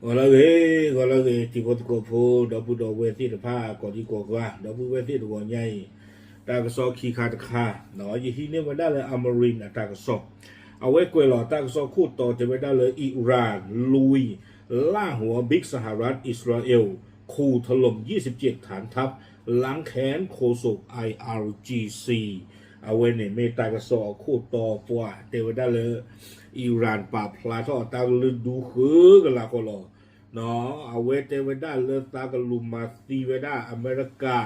ဂီၤလၢအဂ့ၤ, ဂီၤလၢအဂ့ၤ တံၤဖိသကိးဖိ ဒီပုၢ်ဒီဝဲၢ်သ့ၣ်တဖၣ် ကိးဒံကိးဂၤ ဒီပုၢ်ဝဲၢ်သ့ၣ်တဂီၤညါအံၤ, တၢ်ကစီၣ်ခံခါတခါ, ယဟံးန့ၢ်ဝဲဒၣ်လၢ Amrin အတၢ်ကစီၣ်, အဝဲကွဲးလီၤတၢ်ကစီၣ်ခိၣ်တီတဲဝဲဒၣ်လၢ Iran ลุยล่าหัวบิ๊กสหรัฐ อิสราเอล ขู่ถล่มยี่สิบเจ็ดฐานทัพล้างแค้นโฆษก ไออาร์จีซี အဝဲန့ၣ်မ့ၢ်တၢ်ကစီၣ်အခိၣ်တီပှၤတဲဝဲဒၣ်လၢ Iran ပာ်ဖျါထီၣ်အတၢ်ကလုၢ်ဒူဃၢကလၤဃီလီၤ. အဝဲတဲဝဲဒၣ်လၢသးကလူၤမၤသံဝဲဒၣ်အမဲရကၤ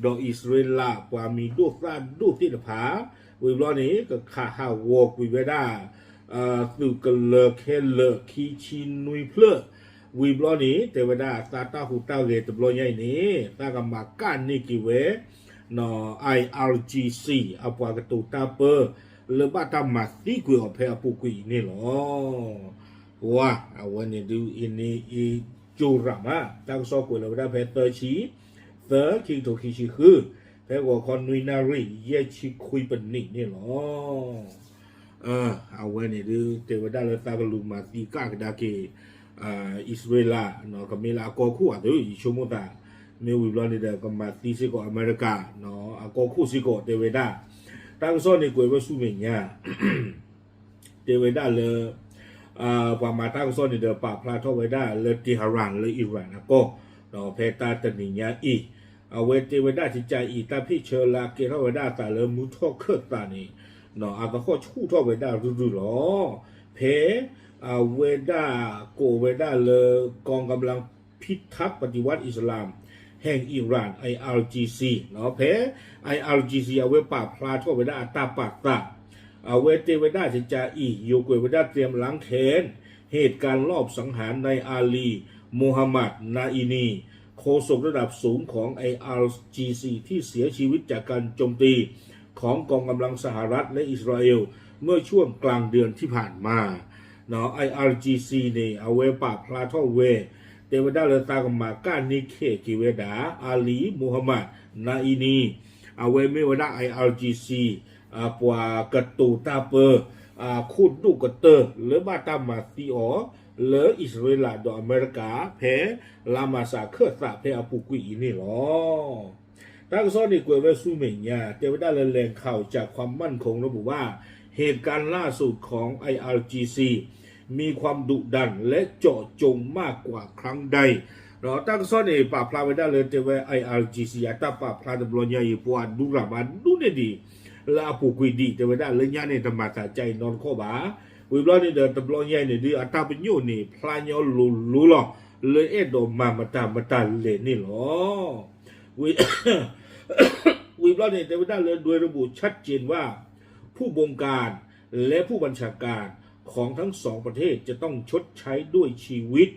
ဒီးအံၣ်စရ့လး ပှၤမံၤဒိၣ်သၣ်ဒိၣ်သ့ၣ်တဖၣ်, ဝံၤဘျီန့ၣ် ကခးဟးဂီၤကွံာ်ဝဲဒၣ် သုးကလၢၤခဲလၢာ်ခံဆံနွံဖျၢၣ်, ဝံၤဘျီန့ၣ် တဲဝဲဒၣ်သးတၢ်ဟူးတၢ်ဂဲၤတဘျီညါအံၤန့ၣ် သးကမၤကၣ်န့ၢ်က့ၤဝဲ IRGC အပှၤကတိၤတၢ်ပၢ လၢဘၣ်တၢ်မၤသံကွံာ်အီၤဖဲအပူၤကွံာ်အံၤန့ၣ်လီၤ. ဝါ, အဝဲန့ၣ်ဒုးအ့န့ၣ်အ့ ကၠိရၣ်မး တၢ်ကစီၣ်ကွဲးလီၤဝဲဒၣ်ဖဲသၢဆံသၢ ခံကထိခံဆံဃု, ဖဲဂီၤခီနွံနၣ်ရံၣ် ယဲၢ်ဆံခွံပနံးန့ၣ်လီၤ. အဝဲန့ၣ်ဒုး တဲဝဲဒၣ်လၢသးကလူၤမၤသံကၣ်ကဒါက့ၤ အံၣ်စရ့လး ကမ့ၢ်လၢအကီၢ်ခိၣ်အသိး ယဆိကမိၣ်သး, မ့ၢ်ဝံၤဘျီန့ၣ်ဒီး ကမၤသံစ့ၢ်ကီးအမဲရကၤ အကီၢ်ခိၣ်စ့ၢ်ကီးတဲဝဲဒၣ်, တၢ်ကစီၣ်န့ၣ်ကွဲးဝဲဆူမဲာ်ညါ တဲဝဲဒၣ်လၢ ပှၤမၤတၢ်ကစီၣ်န့ၣ်ဒီး ပာ်ဖျါထီၣ်ဝဲဒၣ်လၢ Tehran လၢ Iran အကီၢ် ဖဲတၢ်တနံၤညါအံၤ, အဝဲတဲဝဲဒၣ်ကကးအံၤ တၢ်ဖ့ၣ်ဆၢလၢအကဲထီၣ်ဝဲဒၣ်အသးလၢမုၢ်ထီၣ်ခၢၣ်သးန့ၣ် အသဟီၣ်ဆူၣ်ထီၣ်ဝဲဒၣ်ရုၢ်ရုၢ်လီၤ. ဖဲအဝဲဒၣ်ကိးဝဲဒၣ်လၢ กองกำลังพิทักษ์ปฏิวัติอิสลามแห่งอิหร่าน ไออาร์จีซี ဖဲ ไออาร์จีซี အဝဲပာ်ဖျါထီၣ်ဝဲဒၣ်အတၢ်ပာ်သး အဝဲတဲဝဲဒၣ်ကကးအံၤ ယိၤကွဲးဝဲဒၣ် เตรียมล้างแค้น เหตุการณ์ลอบสังหารนายอาลี โมฮัมหมัด นาอีนี โฆษกระดับสูงของ ไออาร์จีซี ที่เสียชีวิตจากการโจมตีของกองกำลังสหรัฐและอิสราเอล เมื่อช่วงกลางเดือนที่ผ่านมา IRGC န့ၣ် အဝဲပာ်ဖျါထီၣ်ဝဲ တဲဝဲဒၣ်လၢသးကမၤကၣ်န့ၢ်ခဲးက့ၤဝဲဒၣ် Ali Mohammad Naini အဝဲမ့ၢ်ဝဲဒၣ် IRGC ပှၤကတိၤတၢ်ပၢ အခိၣ်ဒိၣ်ကတၢၢ်လၢဘၣ်တၢ်မၤသံအီၤ လၢအံၣ်စရ့လးဒီးအမဲရကၤ ဖဲလါမးစးခၢၣ်သးဖဲအပူၤကွံာ်အံၤန့ၣ်လီၤ. တၢ်ကစီၣ်န့ၣ်ကွဲးဝဲဆူမဲာ်ညါ တဲဝဲဒၣ်လၢ แหล่งข่าวจากความมั่นคงระบุว่า เหตุการณ์ล่าสุดของ ไออาร์จีซี มีความดุดันและเจาะจงมากกว่าครั้งใด ဒီးတၢ်ကစီၣ်န့ၣ် ပာ်ဖျါဝဲဒၣ်လၢတဲဝဲ IRGC အတၢ်ပာ်ဖျါတဘျီညါအံၤ ပှၤဒူရၤမးဒူန့ၢ်ဒံး လၢအပူၤကွံာ်ဒံး တဲဝဲဒၣ်လၢညါန့ၣ် တမၤသးကါအံၤနီတခီၣ်ဘၣ်. ဝံၤဘျီန့ၣ်ဒီး တဘျီညါအံၤန့ၣ်ဒုး အတၢ်ပညိၣ်န့ၣ် ဖျါညီလိၤလိၤလီၤ လၢအဲၣ်ဒိးမၤမတၤမတၤလဲၣ်န့ၣ်လီၤ. ဝံၤဘျီန့ၣ် တဲဝဲဒၣ်လၢ โดยระบุชัดเจนว่า ผู้บงการ และผู้บัญชาการของทั้งสองประเทศจะต้องชดใช้ด้วยชีวิต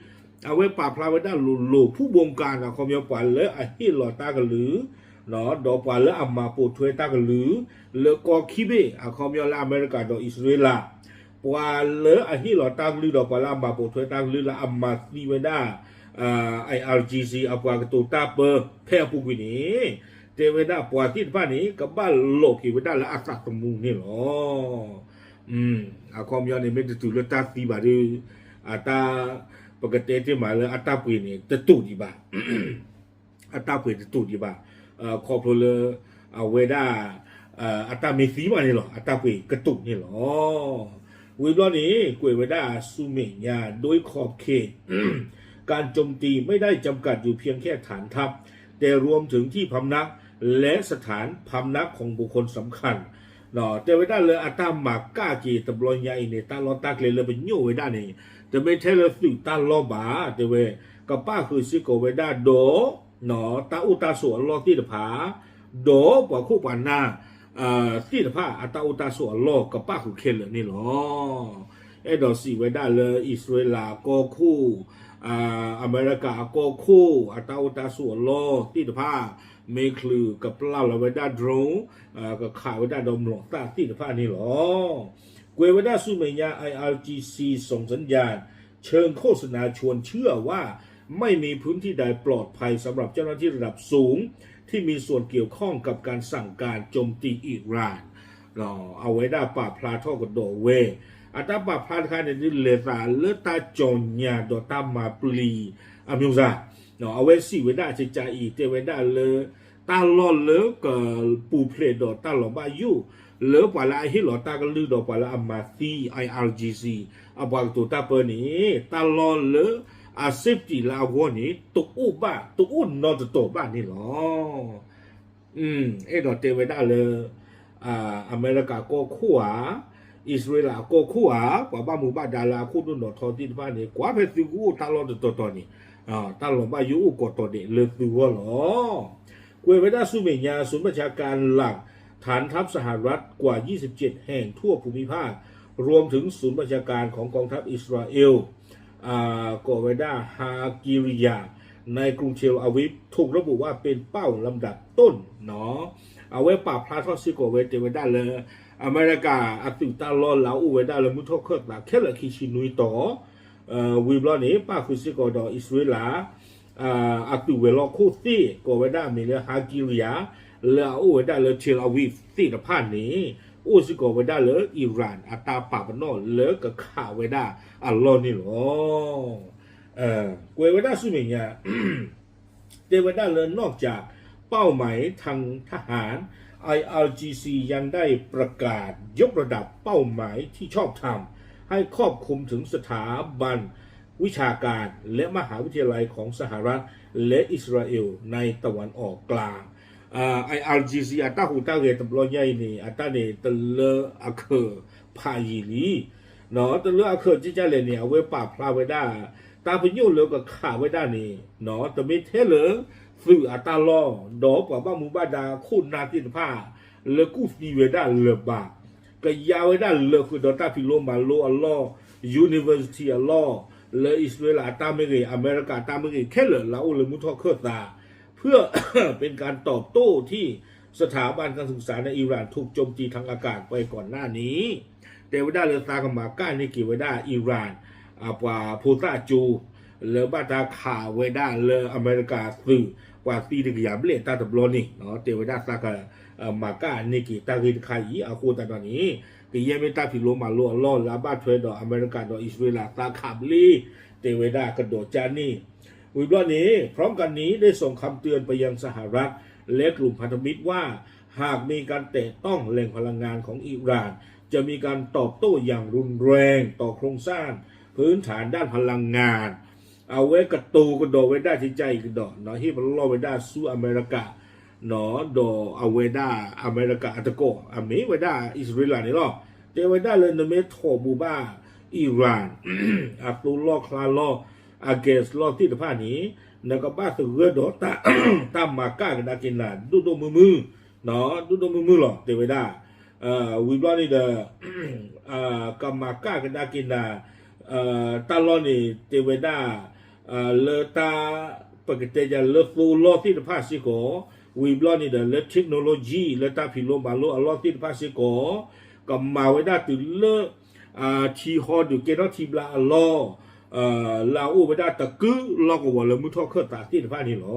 အဝဲပာ်ဖျါဝဲဒၣ်လိၤလိၤ ผู้บงการ အခီပညီပှၤလၢအဟ့ၣ်လီၤတၢ်ကလုၢ် ဒီးပှၤလၢအမၤပိာ်ထွဲတၢ်ကလုၢ် လၢကီၢ်ခံဘ့ၣ် အခီပညီလၢအမဲရကၤဒီးအံၣ်စရ့လး ပှၤလၢအဟ့ၣ်လီၤတၢ်ကလုၢ်ဒီးပှၤလၢအမၤပိာ်ထွဲတၢ်ကလုၢ်လၢအမၤသံဝဲဒၣ် IRGC အပှၤကတိၤတၢ်ပၢ ဖဲအပူၤကွံာ်န့ၣ် တဲဝဲဒၣ်ပှၤသ့ၣ်တဖၣ်န့ၣ် ကဘၣ်လိးက့ၤဝဲဒၣ်လၢအသးသမူန့ၣ်လီၤ. အခီပညီန့ၣ် မ့ၢ်တတုၤလၢတၢ်သံဘၣ်ဒီး အတၢ် ပကတဲတ့ၢ်မးလၢအတၢ်ပှ့ၤန့ၣ် တတူာ်ဒံးဘၣ် အတၢ်ပှ့ၤတတူာ်ဒံးဘၣ်. ခီဖျိလၢ အဝဲဒၣ် အတၢ်မ့ၢ်သံမးန့ၣ်လီၤ အတၢ်ပှ့ၤကတူာ်န့ၣ်လီၤ. ဝံၤဘျီန့ၣ် ကွဲးဝဲဒၣ်ဆူမဲာ်ညါ โดยขอบเขตการโจมตีไม่ได้จำกัดอยู่เพียงแค่ฐานทัพ แต่รวมถึงที่พำนักและสถานพำนักของบุคคลสำคัญ တဲဝဲဒၣ်လၢအတၢ်မၤကၣ်က့ၤတဘျီညါအံၤန့ၣ် တၢ်လီၢ်တၢ်ကျဲလၢပညိၣ်ဝဲဒၣ်န့ၣ် တမ့ၢ်ထဲလၢသုးတၢ်လီၢ်ဘၣ် တဲဝဲ ကပၣ်ဃုာ်စ့ၢ်ကီးဝဲဒၣ်ဒီး တၢ်အိၣ်တၢ်ဆိးအလီၢ်သ့ၣ်တဖၣ် ဒီးပှၤခိၣ်ပှၤနၢ် သ့ၣ်တဖၣ် အတၢ်အိၣ်တၢ်ဆိးအလီၢ်ကပၣ်ဃုာ်ခဲလၢာ်န့ၣ်လီၤ. အဲၣ်ဒိးစံးဝဲဒၣ်လၢအံၣ်စရ့လးအကီၢ်ခိၣ် အမဲရကၤအကီၢ်ခိၣ် အတၢ်အိၣ်တၢ်ဆိးအလီၢ်သ့ၣ်တဖၣ် မ့ၢ်ချုးကပျၢ်လီၤဝဲဒၣ် drone ကခးဝဲဒၣ်ဒီးမျိာ်သၣ်သ့ၣ်တဖၣ်န့ၣ်လီၤ. ကွဲးဝဲဒၣ်ဆူမဲာ်ညါ ไออาร์จีซี ส่งสัญญาณเชิงโฆษณาชวนเชื่อว่าไม่มีพื้นที่ใดปลอดภัยสำหรับเจ้าหน้าที่ระดับสูงที่มีส่วนเกี่ยวข้องกับการสั่งการโจมตีอิหร่าน အဝဲဒၣ်ပာ်ဖျါထီၣ်ကဒီးဝဲ အတၢ်ပာ်ဖျါတခါန့ၣ်ဒုး လဲၤသးလၢတၢ်ကၠီၤညၣ်ဒီးတၢ်မၤပျံၤအမျိုးသား, အဝဲစံးဝဲဒၣ်ကကါအံၤ တဲဝဲဒၣ်လၢ တၢ်လီၢ်လၢကပူၤဖျဲးဒီးတၢ်လီၤဘၣ်ယိၣ် လၢပှၤလၢအဟ့ၣ်လီၤတၢ်ကလုၢ်ဒီးပှၤလၢအမၤသံ I R G C အပှၤကတိၤတၢ်ပၢန့ၣ် တၢ်လီၢ်လၢအ safety လၢအဂီၢ်န့ၣ် တအိၣ်ဘၣ် တအိၣ်နီတတီၤဘၣ်န့ၣ်လီၤ. အဲၣ်ဒိးတဲဝဲဒၣ်လၢ အမဲရကၤကီၢ်ခိၣ်ဧါ, အံၣ်စရ့လးအကီၢ်ခိၣ်ဧါ, ပှၤဘၣ်မူဘၣ်ဒါလၢအခိၣ်ဒိၣ်နီၢ်ထီသ့ၣ်တဖၣ်န့ၣ် ကွၢ်ဖဲသုကအိၣ်တၢ်လီၢ်တတီၤတီၤန့ၣ် တၢ်လီၤဘၣ်ယိၣ်အိၣ်ကိးတီၤဒဲးလၢသုဂီၢ်လီၤ. ကွဲးဝဲဒၣ်ဆူမဲာ်ညါ ศูนย์บัญชาการหลักฐานทัพสหรัฐกว่า ยี่สิบเจ็ด แห่งทั่วภูมิภาค รวมถึงศูนย์บัญชาการของกองทัพอิสราเอล อ่า ကိးဝဲဒၣ် ฮากิริยา ในกรุงเทลอาวิฟ ถูกระบุว่าเป็นเป้าลำดับต้น เนาะ အဝဲပာ်ဖျါထီၣ်စ့ၢ်ကီးဝဲတဲဝဲဒၣ်လၢ အမဲရကၤအသုးတၢ်လီၢ်လၢအအိၣ်ဝဲဒၣ်လၢမုၢ်ထီၣ်ခၢၣ်သးခဲလၢာ်ခံဆံနွံတီၤ ဝံၤဘျီန့ၣ် ပၣ်ဃုာ်စ့ၢ်ကီးဒီးအံၣ်စရ့လး အသုးဝဲၤလီၢ်ခိၣ်သ့ၣ် ကိးဝဲဒၣ်အမံၤလၢ ฮากิริยา လၢအအိၣ်ဝဲဒၣ်လၢ Tel Aviv သ့ၣ်တဖၣ်န့ၣ် အိၣ်စ့ၢ်ကီးဝဲဒၣ်လၢ Iran အတၢ်ပာ်ပနီၣ်လၢကခးဝဲဒၣ်အလီၢ်န့ၣ်လီၤ. ကွဲးဝဲဒၣ်ဆူမဲာ်ညါ တဲဝဲဒၣ်လၢ นอกจากเป้าหมายทางทหาร ไออาร์จีซี ยังได้ประกาศยกระดับเป้าหมายที่ชอบธรรม ให้ครอบคลุมถึงสถาบันวิชาการและมหาวิทยาลัยของสหรัฐและอิสราเอลในตะวันออกกลาง IRGC အတၢ်ဟူးတၢ်ဂဲၤတဘျီညါအံၤန့ၣ် အတၢ်န့ၣ်တလၢအခၢးဖးယံာ်လံ တလၢအခၢးကကလဲၣ်န့ၣ် အဝဲပာ်ဖျါဝဲဒၣ် တၢ်ပညိၣ်လၢကခးဝဲဒၣ်န့ၣ် တမ့ၢ်ထဲလၢ သုးအတၢ်လီၢ် ဒီးပှၤဘၣ်မူဘၣ်ဒါခိၣ်နၢ်သ့ၣ်တဖၣ် လၢကူၣ်သံဝဲဒၣ်လၢၤဘၣ် ကယါဝဲဒၣ်လၢာ်ဃုာ်ဒီးတၢ်ဖံးလိမၤလိအလီၢ် university အလီၢ် လၢအံၣ်စရ့လးအတၢ်မ့ၢ်ဂ့ၤ အမဲရကၤတၢ်မ့ၢ်ဂ့ၤ ခဲလၢာ်လၢအအိၣ်လၢမုၢ်ထီၣ်ခၢၣ်သး เพื่อเป็นการตอบโต้ที่สถาบันการศึกษาในอิหร่านถูกโจมตีทางอากาศไปก่อนหน้านี้ တဲဝဲဒၣ်လၢသးကမၤကၣ်န့ၢ်က့ၤဝဲဒၣ် Iran အပှၤဖိသၣ်ကၠိ လၢဘၣ်တၢ်ခးဝဲဒၣ်လၢအမဲရကၤသုး ပှၤသံတကယၤဘျဲၣ်တၢ်တဘျီန့ၣ် တဲဝဲဒၣ်သးက မၤကၣ်န့ၢ်က့ၤတၢ်ဂ့ၢ်တခါအံၤ အဃိသတးဒီးန့ၣ် ကယဲၢ်မ့ၢ်တၢ်ဖံးလိမၤလိအလီၢ်လၢအဘၣ်ထွဲဒီးအမဲရကၤဒီးအံၣ်စရ့လးသးခးဘျ့ တဲဝဲဒၣ်ကဒီးကၢ်န့ၣ် ဝံၤဘျီန့ၣ် พร้อมกันนี้ ได้ส่งคำเตือนไปยังสหรัฐและกลุ่มพันธมิตรว่า หากมีการแตะต้องแหล่งพลังงานของอิหร่าน จะมีการตอบโต้อย่างรุนแรงต่อโครงสร้างพื้นฐานด้านพลังงาน အဝဲကတိၤကဒီးဝဲဒၣ်ကကါအံၤကဒီး ဟ့ၣ်ပလီၢ်ဝဲဒၣ်ဆူအမဲရကၤ ဒီးအဝဲဒၣ်အမဲရကၤအတကိး အမ့ၢ်ဝဲဒၣ်အံၣ်စရ့လးန့ၣ်လီၤ. တဲဝဲဒၣ်လၢနမ့ၢ်ထိးဘူးဘၣ် Iran အသိလီၢ်ချါလီၢ် အ gas လီၢ်သ့ၣ်တဖၣ်န့ၣ် နကဘၣ်သဂၢၢ်ဒီး တၢ်မၤကၣ်ကဒါက့ၤနၤ ဒိၣ်ဒိၣ်မုၢ်မုၢ် ဒိၣ်ဒိၣ်မုၢ်မုၢ်လီၤ တဲဝဲဒၣ် ဝံၤဘျီန့ၣ်ဒီး ကမၤကၣ်ကဒါက့ၤနၤ တၢ်လီၢ်န့ၣ် တဲဝဲဒၣ် လၢတၢ် ပကတဲယၤလၢသိလီၢ်သ့ၣ်တဖၣ်စ့ၢ်ကီး ဝံၤဘျီန့ၣ်ဒီး လၢ technology လၢတၢ်ဖံးလိမၤလိအလီၢ်သ့ၣ်တဖၣ်စ့ၢ်ကီး ကမၤဝဲဒၣ်တုၤလၢ ထံဟီဒုးကဲထီၣ်ထံဘျါအလီၢ် လၢအအိၣ်ဝဲဒၣ်တကုလီၢ်ကဝီၤလၢမုၢ်ထီၣ်ခၢၣ်သးသ့ၣ်တဖၣ်န့ၣ်လီၤ.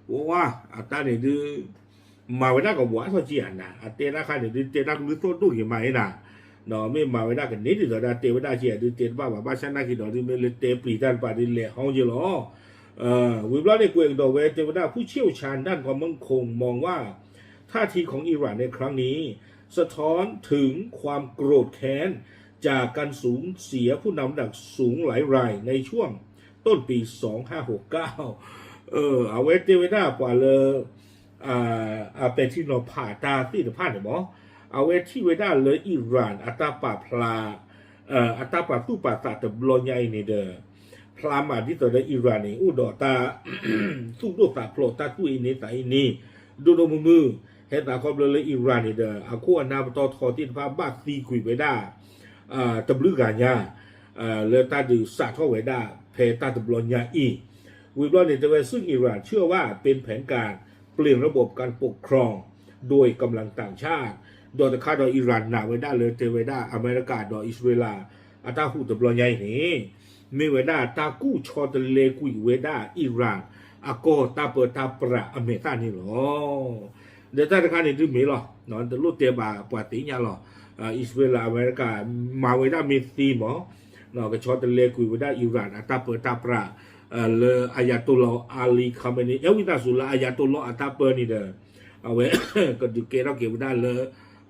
ဝဲ အတၢ်န့ၣ်ဒုး မၤဝဲဒၣ်ကဝီၤထီၣ်ကံယၤနၤ အတဲတၢ်ခါန့ၣ်ဒုး တဲတၢ်ကလုၢ်သီၣ်ဒိၣ်ဂ့ၤမးအံၤနၤ မ့ၢ်မၤဝဲဒၣ်ကန့ၢ်ဒ်သိးဒၣ်တဲဝဲဒၣ်ကံယၤဒုး တဲတဘၣ်ဘၣ် ဘၣ်ဆၣ်နာ်က့ၤဒီးဒုး မ့ၢ်လၢတဲပျံၤတၢ်တပၤဒုး လဲၤဟီယ့လီၤ ဝံၤဘျီန့ၣ်ကွဲးကဒီးဝဲ တဲဝဲဒၣ် ผู้เชี่ยวชาญด้านความมั่นคงมองว่า ท่าทีของอิหร่านในครั้งนี้ สะท้อนถึงความโกรธแค้น จากการสูญเสียผู้นำระดับสูงหลายรายในช่วงต้นปี สองห้าหกเก้า အဝဲတဲဝဲဒၣ်ပှၤလၢ အပဲာ်ထံနီၤဖးတၢ်သ့ၣ်တဖၣ်န့ၣ်မး အဝဲထံၣ်ဝဲဒၣ်လၢ Iran အတၢ်ပာ်ဖျါ အတၢ်ပာ်သူၣ်ပာ်သးတဘျီညါအံၤန့ၣ်ဒီး ဖျါမးဒ်သိးဒီး Iran န့ၣ် အိၣ်ဒီးတၢ် သူၣ်ဒိၣ်သးဖျိး တၢ်သူၣ်အ့န့သးအ့န့ ဒိၣ်ဒိၣ်မုၢ်မုၢ် ဟဲသးခီဖျိလၢ Iran န့ၣ်ဒီး အခိၣ်အနၢ်ပတီၢ်ထီသ့ၣ်တဖၣ်ဘၣ်သံကွံာ်ဝဲဒၣ် တဘျုးဂၤညါ လၢတၢ်ဒုးစးထီၣ်ဝဲဒၣ်ဖဲတၢ်တဘျီညါအံၤ ဝံၤဘျီန့ၣ်တဲဝဲ ซึ่งอิหร่านเชื่อว่าเป็นแผนการเปลี่ยนระบบการปกครองโดยกำลังต่างชาติ ဒီးတခါဒီး Iran နာ်ဝဲဒၣ်လၢတဲဝဲဒၣ် အမဲရကၤဒီးအံၣ်စရ့လး အတၢ်ဟူးတဘျီညါအံၤန့ၣ် မ့ၢ်ဝဲဒၣ်တၢ်ကူၣ်ဆီတလဲကွံာ်ဝဲဒၣ် Iran အကီၢ်တၢ်ပၢတၢ်ပြးအမဲာ်သၣ်န့ၣ်လီၤ. ဒီးတၢ်တခါန့ၣ်ဒုးမ့ၢ်လီၤ, တလိၣ်တဲဘၣ်ပှၤသ့ၣ်ညါလီၤ. အံၣ်စရ့လး အမဲရကၤ မၤဝဲဒၣ်မ့ၢ်သ့မး, ကဆီတလဲကွံာ်ဝဲဒၣ် Iran အတၢ်ပၢတၢ်ပြး လၢ Ayatollah Ali Khamenei အဲၣ်ဝံသးစူၤလၢ Ayatollah အတၢ်ပၢန့ၣ်ဒီး အဝဲ ကဒုးကဲထီၣ်က့ၤဝဲဒၣ်လၢ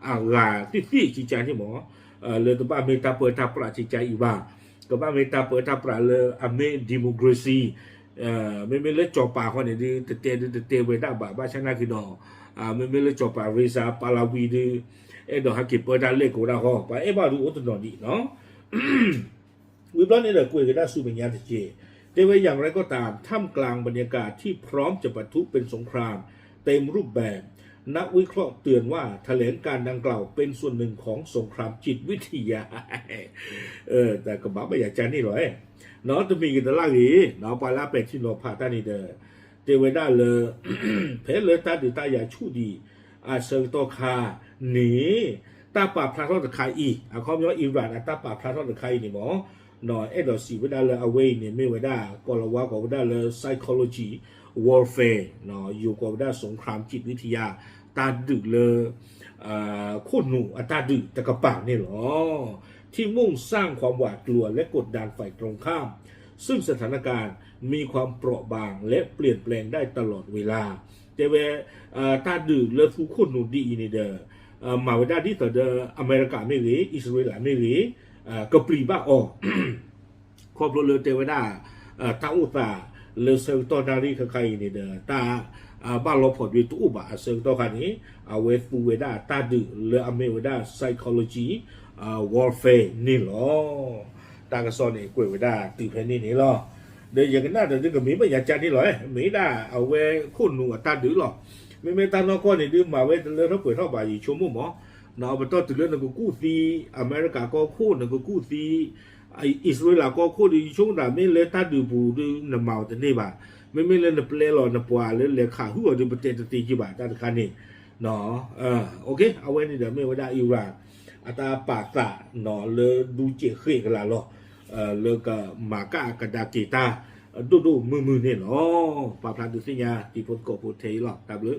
အဂၤသ့ၣ်သ့ၣ်ကကါန့ၣ်မး, လၢတဘၣ်မ့ၢ်တၢ်ပၢတၢ်ပြးကကါအံၤဘၣ်, ကဘၣ်မ့ၢ်တၢ်ပၢတၢ်ပြးလၢအမ့ၢ် democracy, မ့မ့ၢ်လၢကၠီၤပၤဃီန့ၣ်ဒုး တတဲဒုးတတဲဝဲဒၣ်ဘၣ် ဘၣ်ဆၣ်နာ်က့ၤဒီး မ့မ့ၢ်လၢကၠီၤပၤ Reza Pahlavi ဒုး အဲၣ်ဒိးဟဲက့ၤပၢတၢ်လဲၣ်က့ၤဝဲဒၣ်ဃီ ပှၤအဲၣ်ဘၣ်ဒုးအိၣ်တနီၤဒံးနီၤ. ဝံၤဘျီန့ၣ်ဒီးကွဲးကဒါဆူမဲာ်ညါတက့ၢ်, တဲဝဲ อย่างไรก็ตาม ท่ามกลางบรรยากาศที่พร้อมจะปะทุเป็นสงครามเต็มรูปแบบ นักวิเคราะห์เตือนว่าแถลงการดังกล่าวเป็นส่วนหนึ่งของสงครามจิตวิทยา တၢ်ကဘၣ်ဘၣ်ယၤကန့ၣ်လီၤ, နီတမံၤဂ့ၤတလၢ်ဂ့ၤ ပှၤလၢအပဲာ်ထံနီၤဖးတၢ်န့ၣ်ဒီး တဲဝဲဒၣ်လၢ ဖဲလၢတၢ်ဒုးတၢ်ယၤဆူၣ်ဒံး အဆၢကတီၢ်ခါန့ၣ် တၢ်ပာ်ဖျါထီၣ်တခါအံၤ အခီပညီ Iran အတၢ်ပာ်ဖျါထီၣ်တခါအံၤန့ၣ်မး အဲၣ်ဒိးစံးဝဲဒၣ်လၢအဝဲအံၤန့ၣ် မ့ၢ်ဝဲဒၣ် ကိးလၤဝါကိးဝဲဒၣ်လၢ psychology warfare, ယိၤကိးဝဲဒၣ် สงครามจิตวิทยา တၢ်ဒုးလၢ ခိၣ်နူာ်အတၢ်ဒုးတကပၤန့ၣ်လီၤ. ที่มุ่งสร้างความหวาดกลัวและกดดันฝ่ายตรงข้าม ซึ่งสถานการณ์มีความเปราะบางและเปลี่ยนแปลงได้ตลอดเวลา တဲဝဲ တၢ်ဒုးလၢသူခိၣ်နူာ်ဒ်အံၤန့ၣ်ဒီး မၤဝဲဒၣ်ဒ်သိးဒီး အမဲရကၤမ့ၢ်ဂ့ၤ အံၣ်စရ့လးမ့ၢ်ဂ့ၤ ကပျံၤဘၣ်အီၤ ခီဖျိလၢတဲဝဲဒၣ် တၢ်အိၣ်သးလၢဆၢကတီၢ်နၣ်ရံၣ်ခဲခါအံၤန့ၣ်ဒီး တၢ်ဘၣ်လီၤဖီၣ်ဒွဲတအိၣ်ဘၣ်အဆၢကတီၢ်ခါန့ၣ် အဝဲသူဝဲဒၣ်တၢ်ဒုးလၢအမ့ၢ်ဝဲဒၣ် psychology warfare န့ၣ်လီၤ. တၢ်ကစီၣ်န့ၣ်ကွဲးဝဲဒၣ်တုၤဖဲန့ၣ်န့ၣ်လီၤ. ဒီးယကနၣ်ဒီးဒုးကမ့ၢ်ဘၣ်ယၤကန့ၣ်လီၤ, မ့ၢ်ဒၣ်အဝဲခိၣ်နူာ်အတၢ်ဒုးလီၤ. မ့မ့ၢ်တၢ်နီၢ်ကီၢ်န့ၣ်ဒုးမၤဝဲတလၢထီၣ်ပှဲၤထီၣ်ဘၣ် ယဆိကမိၣ်မး, ပတီၢ်တုၤလၢနကကူၣ်သံ အမဲရကၤကီၢ်ခိၣ် နကကူၣ်သံ အံၣ်စရ့လးကီၢ်ခိၣ်ဒီး ယဆိကမိၣ်တၢ်မ့ၢ်လၢတၢ်ဒုးပူၤဒီး နမၤအီၤတန့ၢ်ဘၣ်. မ့မ့ၢ်လၢနပျဲလီၤနပှၤလၢလဲၤခးဟုၣ်အီၤဒီး ပတဲတသ့က့ၤဘၣ်တၢ်တခါန့ၣ် အဝဲန့ၣ်ဒီးမ့ၢ်ဝဲဒၣ် Iran အတၢ်ပာ်သးလၢဒူစဲးဃဲးကလာ်လီၤ, လၢကမၤကၣ်ကဒါက့ၤတၢ် ဒိၣ်ဒိၣ်မုၢ်မုၢ်န့ၣ်လီၤ. ပာ်ဖျါဒုးသ့ၣ်ညါတံၤဖိသကိးဖိထဲအံၤလီၤ. တၢ်ဘျုး